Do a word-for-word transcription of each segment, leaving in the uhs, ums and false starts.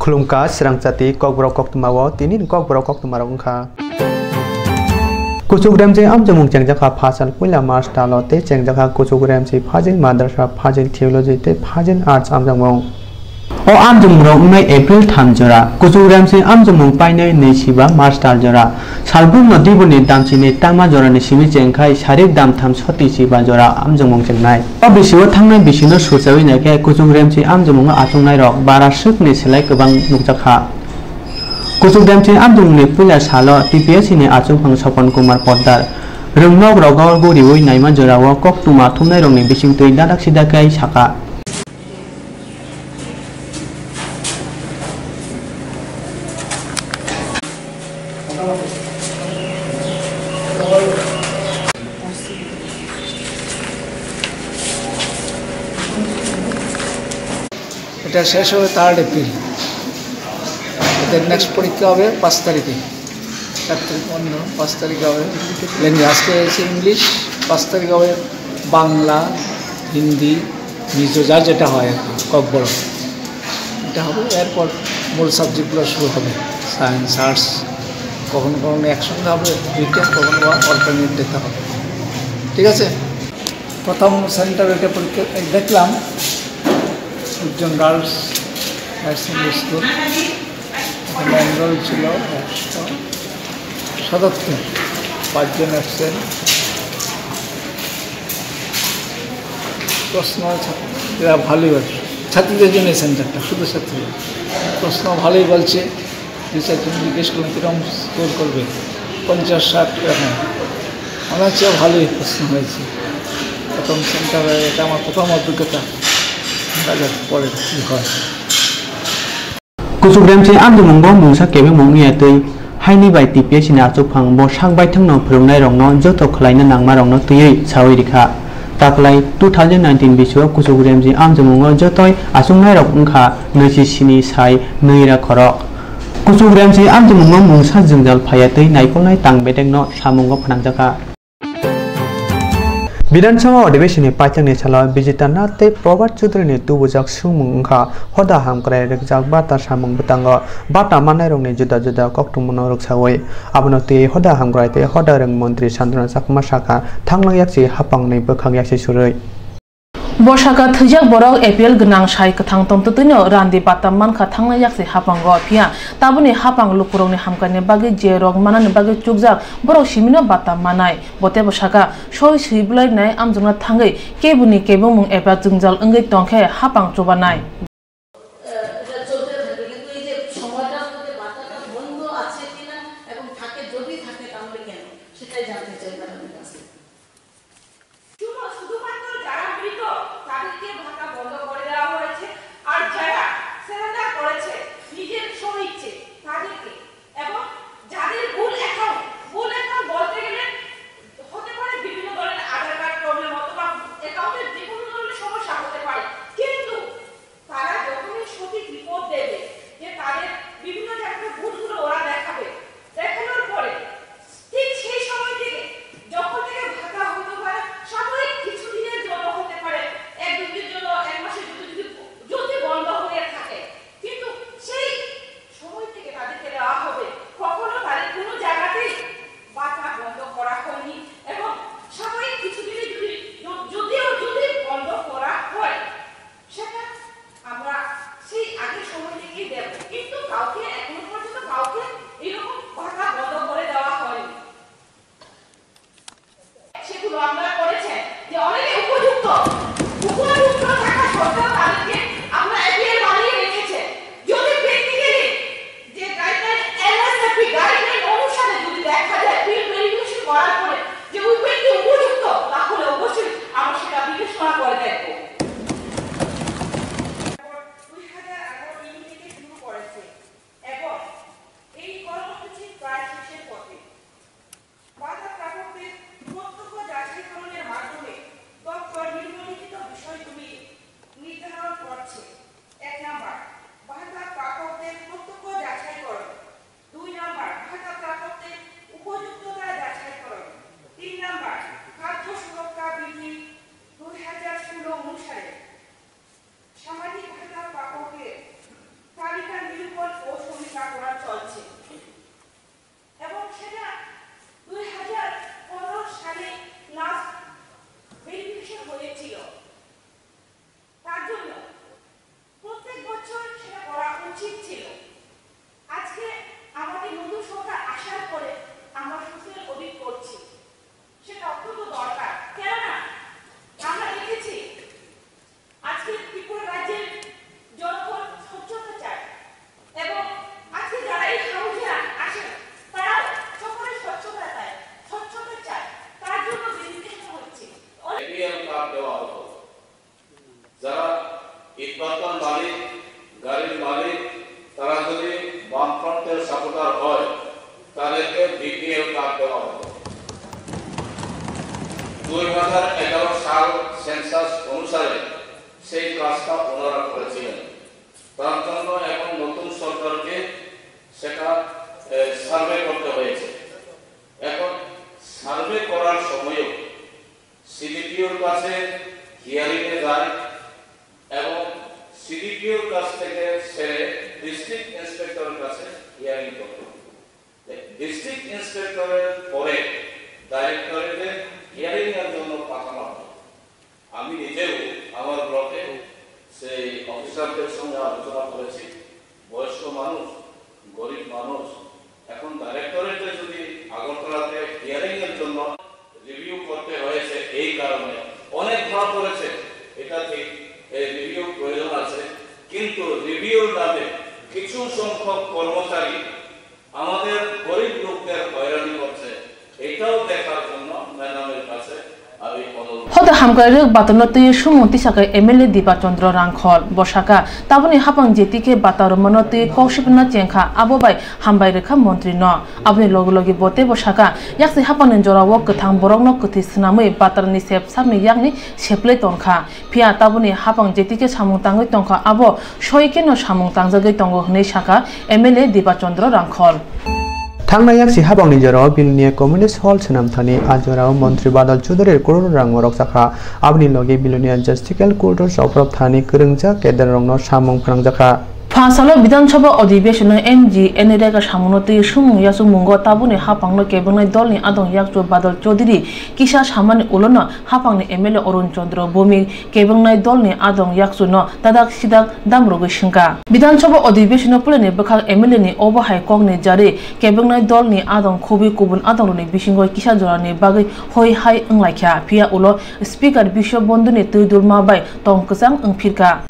Khulumkha Srangchati Kokborok koktwma o tini ni Kokborok koktwma rok wngkha. Kuchuk Remsi amchomung chengjakha phasal puila March talo tei chengjakha Kuchuk Remsi Fazil Madrasa, Fazil Theology tei Fazil Arts amchomung. O amchomung rok wngnai April tham jora. Kuchuk Remsi amchomung painai nwi siba March tal jora. Salbumno dibuni damchini tama jorani simi chengkhai sarik damtham soti siba jora amchomung chengnai. O bisio thangnai bisino suchawi naikhe Kuchuk Remsi amchomungo achuknairok bara swkni slai kwbang nukjakha. Kuchuk Remsi amchomungni puila salo T P S C ni achukphang Sopon Kumar Poddar rwngnok rogo guriwi naima jorao koktwma thumnairokni bisingtwi dadak sidak khe sakha. এটা শেষ হবে third April. এদের নেক্সট পরীক্ষা হবে পাঁচ তারিখে। চার তারিখ বন্ধ, পাঁচ তারিখ হবে ল্যাঙ্গুয়েজ। আজকে হয়েছে ইংলিশ, পাঁচ তারিখ হবে বাংলা, হিন্দি, মিজো, যার যেটা হয় আর কি, ককবরক। এটা হবে, এরপর মূল সাবজেক্টগুলো শুরু হবে, সায়েন্স, আর্টস, কখনো কখনো একসঙ্গে হবে দুইটা, কখনো বা অল্টারনেট দিতে হবে। ঠিক আছে? প্রথম সেন্টার এটা পরীক্ষা, এই দেখলাম উজ্জ্বল গার্লস হায়ার সেকেন্ডারি স্কুল, এখানে এনরোল ছিল একশো সাতাত্তর, পাঁচজন অ্যাবসেন্ট। প্রশ্ন ছাত্র-, এরা ভালোই বলছে, ছাত্রীদের জন্য এই সেন্টারটা, শুধু ছাত্রীদের। প্রশ্ন ভালোই বলছে, দু চারজন জিজ্ঞেস করলাম, "কিরম স্কোর করবে?" "পঞ্চাশ ষাট এরকম।" মনে হচ্ছে ভালোই প্রশ্ন হয়েছে। প্রথম সেন্টারে এটা আমার প্রথম অভিজ্ঞতা। দেখা যাক পরে কী হয়। Kuchuk Remsi amchomung bo mungsa kebengmung wngya twi haini bai T P S C ni achukphang bo sak baithangno phwrwngnairokno joto khwlaina nangmarokno twiwi sawi rikha. Taklai two thousand nineteen bisio Kuchuk Remsi amchomungo jotoi achuknairok wngkha nwichi sini sai nwi ra khorok. Kuchuk Remsi amchomungo mungsa jwngjal phaiya twi naikolnai tang bedekno samungo phnangjakha. Bidhan Sabha Adhiveshonni paithakni salo Bijita Nath tei Prabhat Chaudhuryni tubujak swngmung wngkha hoda hamkrai rwkjak bata samung bwtango bata mannairokni juda juda koktwmano rwksawi. Abono twiwi hoda hamkrai tei hoda rwng montri Santanu Chakma sakha thanglak yaksi haphangni bwkhak yaksi surwi. Bo sakha thwijak borok A P L gwnang sai kwthang tongtwtwino randi bata mankha thanglak yaksi haphango, phiya tabukni haphang lukurokni hamkrai bagwi je rok manani bagwi chukjak borok simino bata manai. Bo teibo sakha, soi swi bwlainai amjokna thangwi keboni kebengmung eba jwngjal wngwi tongkhe haphang chubanai. এটা চলতে থাকবে, কিন্তু এই যে সময়টার মধ্যে বার্তাটা বন্ধ আছে কিনা এবং থাকে, যদি থাকে তাহলে কেন, সেটাই জানতে চাই ম্যাডামের কাছে। শুধু, শুধুমাত্র যারা মৃত তাদেরকে ভাতা বন্ধ করে দেওয়া হয়েছে, আর যারা সারেন্ডার করেছে নিজের স্বইচ্ছে তাদেরকে, এবং যাদের ভুল অ্যাকাউন্ট, ভুল অ্যাকাউন্ট বলতে গেলে হতে পারে বিভিন্ন ধরনের আধার কার্ড প্রবলেম অথবা অ্যাকাউন্টের যে কোনো ধরনের সমস্যা হতে পারে, কিন্তু দেওয়া হতো। যারা ইটভাটার মালিক, গাড়ির মালিক, তারা যদি বামফ্রন্টের সাপোর্টার হয়, তাদেরকে বিপিএল কার্ড দেওয়া হতো। দুই হাজার এগারো সাল সেন্সাস অনুসারে সেই কাজটা ওনারা করেছিলেন। তার জন্য এখন নতুন সরকারকে সেটা, এ, সার্ভে করতে হয়েছে। এখন সার্ভে করার সময়ও সিডিপিওর কাছে হিয়ারিংয়ে যায় এবং সিডিপিওর কাছ থেকে সেরে ডিস্ট্রিক্ট ইন্সপেক্টরের কাছে হিয়ারিং করতে হয়। ডিস্ট্রিক্ট ইন্সপেক্টরের পরে ডাইরেক্টরেটে হিয়ারিং এর জন্য পাঠানো হয়। আমি নিজেও আমার ব্লকে সেই অফিসারদের সঙ্গে আলোচনা করেছি। বয়স্ক মানুষ, গরিব মানুষ, এখন ডাইরেক্টরেটে যদি আগরতলাতে হিয়ারিং এর জন্য রিভিউ করতে হয়েছে এই কারণে। অনেক ধরা পড়েছে, এটা ঠিক, এই রিভিউ প্রয়োজন আছে, কিন্তু রিভিউর নামে কিছু সংখ্যক কর্মচারী আমাদের গরিব লোকদের হয়রানি করছে, এটাও দেখার জন্য ম্যাডামের কাছে আমি অনুরোধ। Hoda hamkrai rwk batorno twiwi sumung tisakha M L A Dipa Chandra Rangkhol. Bo sakha, tabukni hapang J T K bata rwmano twiwi kok sipna chengkha, abo bai hambai rwkha montri no. Aboni logi logi bo teibo sakha, yaksi hapangni jorao kwthang borokno kwthwi swnamwi batarni sep sapni yakni seplai tongkha. Phiya tabukni hapang J T K samung tangwi tongkha, abo soi kheno samung tangjagwi tongo hwnwi sakha M L A Dipa Chandra Rangkhol. Thangnai yaksi hapangni jorao Bilonia Communist Hall swnam thani, a jorao Montri Badal Chowdhury crore rang morok jakha. Aboni logi Bilonia Justical Quarters ophorob thani kwrwngjak cadre rokno samung phnangjakha. Pha salo Bidhan Sabha Adhibeshon o M G N Rega samungno twi sumung yachumungo tabukni hapangno kebengnaini dolni adong yakchu Badal Chowdhury kisa samani ulono hapangni M L A Arun Chandra Bhowmik kebengnaini dolni adong yakchuno dadak sidak damrogwi swngkha. Bidhan Sabha Adhibeshon o puilani bwkhak M L A ni obo hai kokni jarwi kebengnaini dolni adong khobwi kubun adongrokni bisingo kisa jorani bagwi hoi hai wnglaikha, phiya ulo Speaker Biswa Bandhuni twi dulma bai tong kwchang wngphirkha.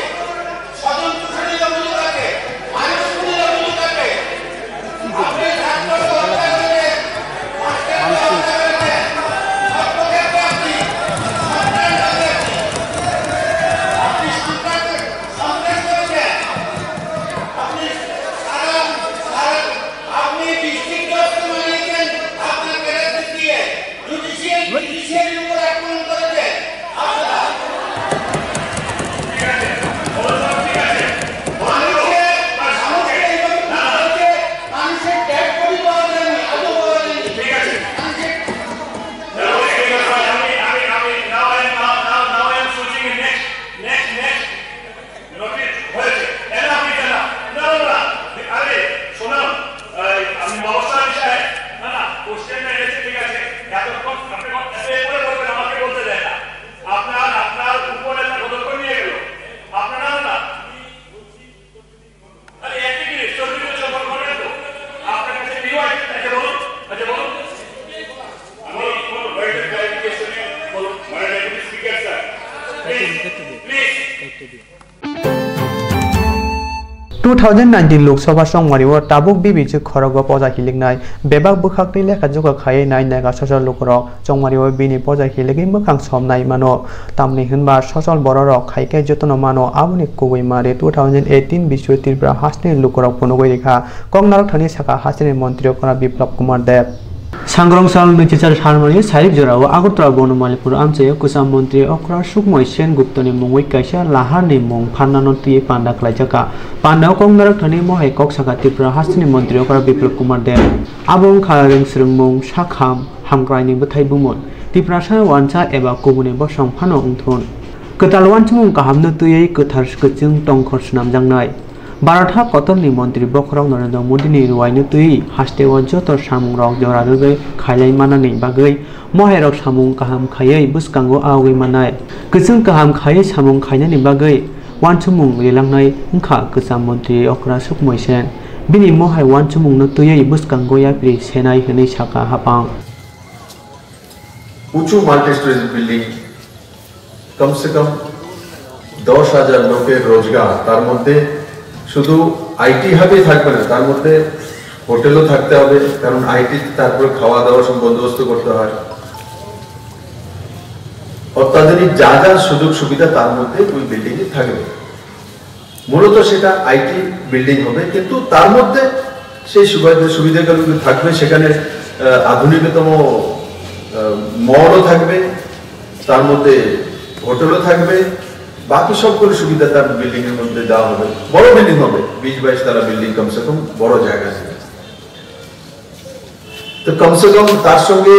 Notice হয়েছে। Enough is enough। না, না, না। আরে, শোনাও। এই, আমি বাবা সাহেব সাহেব। না, না, কোশ্চেনটা এনেছে, ঠিক আছে। এতক্ষণ আপনি ক-, এত এ করে বলবেন, আমাকে বলতে দেয় না। আপনার, আপনার উপরে একটা কতক্ষণ নিয়ে গেল? আপনার নাম না। আরে, একটা জিনিস, চল্লিশ বছর বড় বড় তো। আপনার কাছে কি হয়? আচ্ছা, বলুন। আচ্ছা, বলুন। আমি কোনো কয়েকটা ক্লারিফিকেশনে বলুন। মানে, deputy speaker sir. Please, please. Two thousand nineteen Lok Sabha chongmari o tabuk bibijwk khorogo poja hiliknai bebak bwkhaktwi lekha jukha khaiwi nai naga sosol lukurok chongmari o bini poja hilikwi mwkhang somnai mano. Tamni hwnba sosol bororok khaikhe jotono mano, aboni kubui mari two thousand eighteen bisu Tripura hasteni lukurok phunugwi rikha. Kok narwkthani sakha hasteni montri okra Biplab Kumar Deb. Sangrong sal nwichichar salmani sarik jorao Agartala Bonomalipur amchaio kwcham montri okra Sukmoy Sen Guptani mungwi kaisa laharni mung pharnano twiwi panda khlaijakha. Pandao kok narwkthani mohai kok sakha Tripura hasteni montri okra Biplab Kumar Deb. Abo wngkha rwngswrwngmung, sakham, hamkraini bwthai bumung, Tiprasa wansa eba kubuni bosong phano wngthun. Kwtal wansukmung kahamno twiwi kwthar kwchwng tongkhor swnamjaknai. Bharat ha kotorni montri bokhorok Narendra Modini rwino twiwi hasteo joto samungrok jora rwgwi khailai manani bagwi mohairok samung kaham khaiwi bwskango awgwi mannai. Kwchwng kaham khaiwi samung khainani bagwi wansukmung rilangnai wngkha kwcham montri okra Sukmoy Sen. Bini mohai wansukmungno twiwi bwskango yapri senai hwnwi sakha hapang. উঁচু multi storage building, কমসে কম দশ হাজার লোকের রোজগার, তার মধ্যে শুধু আইটি হাবই থাকবে না, তার মধ্যে হোটেলও থাকতে হবে, কারণ আইটি তারপরে খাওয়া দাওয়ার সব বন্দোবস্ত করতে হয়। অত্যাধুনিক যা যা সুযোগ সুবিধা তার মধ্যে ওই বিল্ডিংয়ে থাকবে। মূলত সেটা আইটি বিল্ডিং হবে, কিন্তু তার মধ্যে সেই সুবিধা সুবিধাগুলো থাকবে। সেখানে আহ, আধুনিকতম মলও থাকবে, তার মধ্যে হোটেলও থাকবে, বাকি সবগুলো সুবিধা তার বিল্ডিং এর মধ্যে দেওয়া হবে। বড় বিল্ডিং হবে, বিশ বাইশ তলা বিল্ডিং, কমসে কম বড় জায়গা নেবে। তো কমসে কম তার সঙ্গে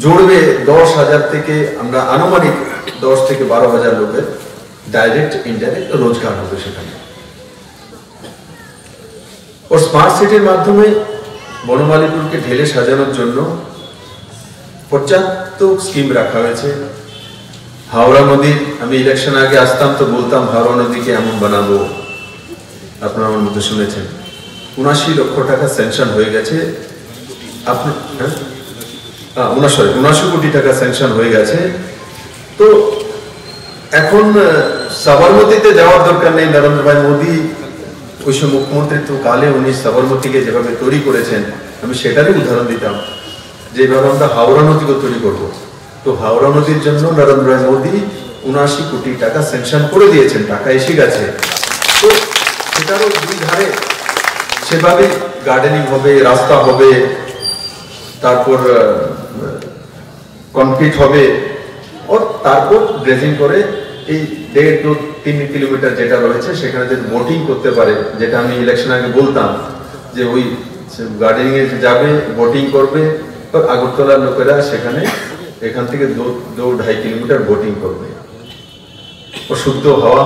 জুড়বে দশ হাজার থেকে, আমরা আনুমানিক দশ থেকে বারো হাজার লোকের ডাইরেক্ট ইনডাইরেক্ট রোজগার হবে সেখানে। ও স্মার্ট সিটির মাধ্যমে বনমালীপুরকে ঢেলে সাজানোর জন্য পর্যাপ্ত স্কিম রাখা হয়েছে। হাওড়া নদীর, আমি ইলেকশন আগে আসতাম তো বলতাম, "হাওড়া নদীকে এমন বানাবো।" আপনারা আমার মুখে শুনেছেন, উনাশি লক্ষ টাকা স্যাংশন হয়ে গেছে। আপনি, হ্যাঁ? আহ, উনা-, সরি, উনাশি কোটি টাকা স্যাংশন হয়ে গেছে। তো এখন, আহ, সাবরমতিতে যাওয়ার দরকার নেই। নরেন্দ্র ভাই মোদী ওই সময় মুখ্যমন্ত্রীত্ব কালে উনি সাবরমতিকে যেভাবে তৈরি করেছেন, আমি সেটারই উদাহরণ দিতাম, যেভাবে আমরা হাওড়া নদীকে তৈরি করব। তো হাওড়া নদীর জন্য নরেন্দ্র ভাই মোদী উনাশি কোটি টাকা স্যাংশন করে দিয়েছেন, টাকা এসে গেছে। তো সেটারও দুই ধারে সেভাবে গার্ডেনিং হবে, রাস্তা হবে, তারপর, আহ, কনক্রিট হবে, ও তারপর ড্রেজিং করে এই দেড় দু তিন কিলোমিটার যেটা রয়েছে সেখানে যদি বোটিং করতে পারে, যেটা আমি ইলেকশন আগে বলতাম যে ওই গার্ডেনিং এ যাবে, বোটিং করবে, তো আগরতলার লোকেরা সেখানে এখান থেকে দু দু আড়াই কিলোমিটার বোটিং করবে। ও শুদ্ধ হাওয়া,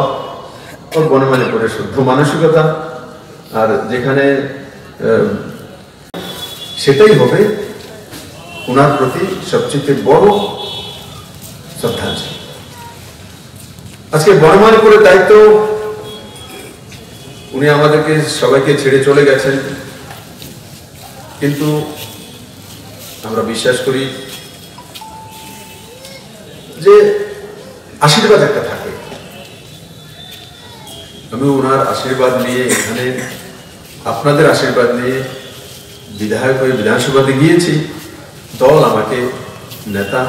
ও বনমালীপুরের শুদ্ধ মানসিকতা। আর যেখানে আহ, সেটাই হবে ওনার প্রতি সবচেয়ে বড় শ্রদ্ধাঞ্জলি। আজকে বনমালীপুরের দায়িত্ব উনি আমাদেরকে সবাইকে ছেড়ে চলে গেছেন, কিন্তু আমরা বিশ্বাস করি যে আশীর্বাদ একটা থাকে। আমি ওনার আশীর্বাদ নিয়ে এখানে, আপনাদের আশীর্বাদ নিয়ে বিধায়ক হয়ে বিধানসভাতে গিয়েছি। দল আমাকে নেতা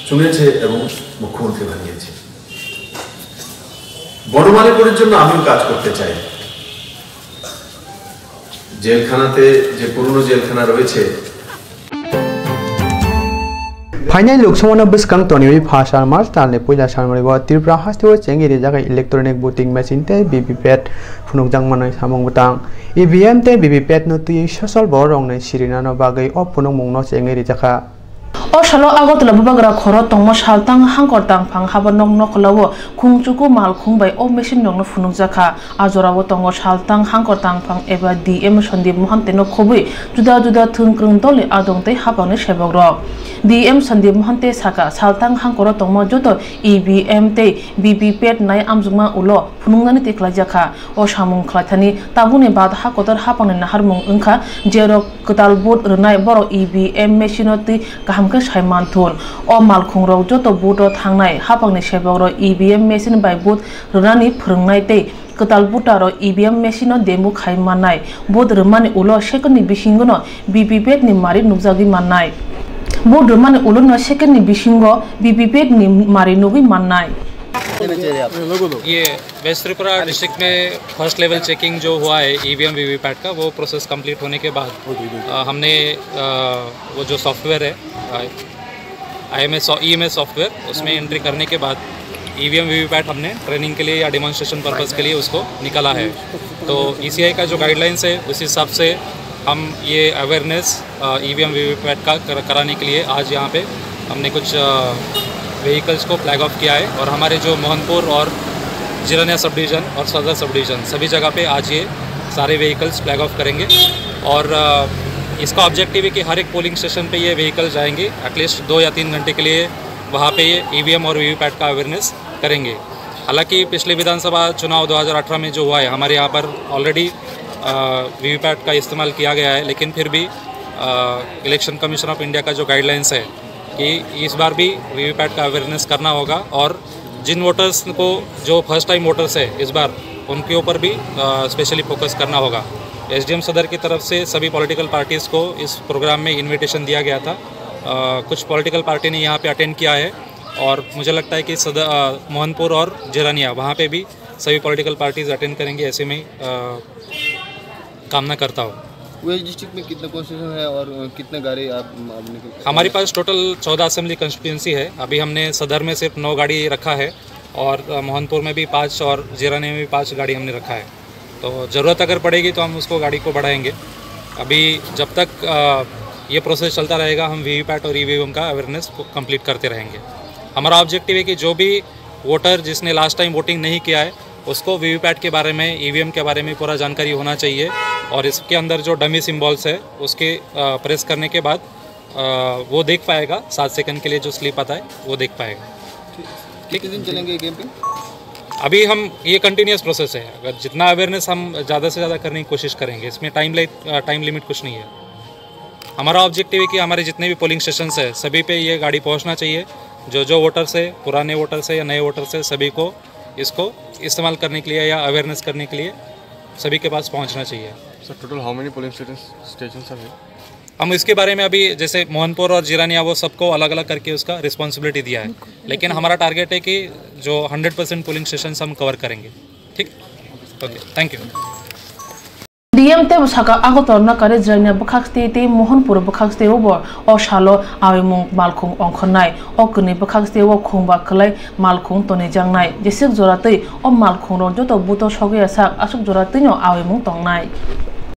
চুনেছে এবং মুখ্যমন্ত্রী বানিয়েছে। বনমালীপুরের জন্য আমিও কাজ করতে চাই। জেলখানাতে, যে পুরনো জেলখানা রয়েছে, Phainai Lok Sabhano bwskang toniwi pha salmar talni puila salmari o Tripura hasteo chengwi rijak electronic voting machine tei V V P A T phunukjakmani samung bwtang. E V M tei V V P A T no twiwi sosol bororokni sirinano bagwi o phunukmungno chengwi rijakha. O salo Agartala bubagra khoro tongmo saltang hangkor tangphang habo nok nokolao khungchuku malkhung bai o machine rokno phunukjakha. A jorao tongo saltang hangkor tangphang eba D M Sandeep Mohanteno khobwi juda juda thwngkwrwng dolni adong tei haphangni sebokrok. D M Sandeep Mohante saka, saltang hangkoro tongma joto E V M tei V V P A T nai amjokma ulo phunuknani tei khlaijakha. O samung khlaithani tabukni bad ha kotor haphangni naharmung wngkha, jerok kwtal vote rwnai borok E V M machine-o twi kaham khe sai manthun. O malkhungrok joto vote-o thangnai haphangni sebokrok E V M machine bai vote rwnani phwrwngnai tei kwtal voter-o E V M machine-o demo khai mannai. Vote rwmani ulo second-ni bisingo-no V V P A T ni mari nukjagwi mannai. Vote rwmani ulo-no second-ni bisingo V V P A T ni mari nugwi mannai. ये वेस्ट त्रिपुरा डिस्ट्रिक्ट में first level checking जो हुआ है EVM VVPAT का, वो process complete होने के बाद अ, हमने अ, वो जो सॉफ्टवेयर है, I M S, E M S software, उसमें एंट्री करने के बाद ईवीएम वीवीपैट हमने ट्रेनिंग के लिए या डेमोन्स्ट्रेशन पर्पस के लिए उसको निकाला है। तो ईसीआई का जो गाइडलाइंस है, उस हिसाब से हम ये अवेयरनेस ईवीएम वीवीपैट का कर, कराने के लिए आज यहाँ पे हमने कुछ व्हीकल्स को फ्लैग ऑफ किया है और हमारे जो मोहनपुर और जिरानिया सब डिवीज़न और सदर सब डिवीज़न, सभी जगह पे आज ये सारे व्हीकल्स फ्लैग ऑफ करेंगे। और अ, इसका ऑब्जेक्टिव है कि हर एक पोलिंग स्टेशन पे ये व्हीकल जाएंगे, एटलीस्ट दो या तीन घंटे के लिए वहाँ पे ये ईवीएम और वीवीपैट का अवेयरनेस करेंगे। हालांकि पिछले विधानसभा चुनाव दो हज़ार अठारह में जो हुआ है, हमारे यहाँ पर ऑलरेडी वीवीपैट का इस्तेमाल किया गया है, लेकिन फिर भी इलेक्शन कमीशन ऑफ इंडिया का जो गाइडलाइंस है कि इस बार भी वीवीपैट का अवेयरनेस करना होगा और जिन वोटर्स को, जो फर्स्ट टाइम वोटर्स है इस बार, उनके ऊपर भी स्पेशली फोकस करना होगा। एसडीएम सदर की तरफ से सभी पॉलिटिकल पार्टीज़ को इस प्रोग्राम में इनविटेशन दिया गया था। अ, कुछ पॉलिटिकल पार्टी ने यहाँ पे अटेंड किया है, और मुझे लगता है कि सदर मोहनपुर और जिरानिया वहाँ पे भी सभी पॉलिटिकल पार्टीज अटेंड करेंगे, ऐसे में कामना करता हूँ। वेस्ट डिस्ट्रिक्ट में कितना कॉन्स्टिट्यूशन है और कितने गाड़ी आप आपने हमारे पास टोटल चौदह असेंबली कॉन्स्टिट्यूंसी है। अभी हमने सदर में सिर्फ नौ गाड़ी रखा है और मोहनपुर में भी पाँच और जिरानिया में भी पाँच गाड़ी हमने रखा है। तो ज़रूरत अगर पड़ेगी तो हम उसको गाड़ी को बढ़ाएंगे। अभी जब तक ये प्रोसेस चलता रहेगा, हम वीवीपैट और ईवीएम का अवेयरनेस कंप्लीट करते रहेंगे। हमारा ऑब्जेक्टिव है कि जो भी वोटर जिसने लास्ट टाइम वोटिंग नहीं किया है, उसको वीवीपैट के बारे में, ईवीएम के बारे में पूरा जानकारी होना चाहिए और इसके अंदर जो डमी सिंबल्स है, उसके प्रेस करने के बाद वो देख पाएगा, सात सेकंड के लिए जो स्लिप आता है, वो देख पाएगा। कितने दिन चलेंगे ये कैंपिंग? अभी हम ये कंटिन्यूस प्रोसेस है। अगर जितना अवेयरनेस हम ज़्यादा से ज़्यादा करने की कोशिश करेंगे, इसमें टाइम टाइम लिमिट कुछ नहीं है। हमारा ऑब्जेक्टिव है कि हमारे जितने भी पोलिंग स्टेशन है, सभी पे ये गाड़ी पहुंचना चाहिए। जो जो वोटर्स है, पुराने वोटर्स है या नए वोटर्स है, सभी को इसको इस्तेमाल करने के लिए या अवेयरनेस करने के लिए सभी के पास पहुंचना चाहिए। Sir, total how many polling station stations are here? हम इसके बारे में अभी जैसे मोहनपुर और जिरानिया, वो सबको अलग अलग करके उसका रिस्पॉन्सिबिलिटी दिया है, लेकिन हमारा टारगेट है कि जो हंड्रेड परसेंट पोलिंग स्टेशन हम कवर करेंगे। ठीक, okay, thank you. D M tei bwsaka Agartala nokari Jirania bwkhak stwi tei Mohanpur bwkhak stwi o bo o salo awimung malkhung ongkhornai. O kwnwi bwkhak stwi o khungba kwlai malkhung tonijaknai. Jeswk jora twi o malkhungrok joto buto sogwi ya sak aswk jora twino awimung tongnai.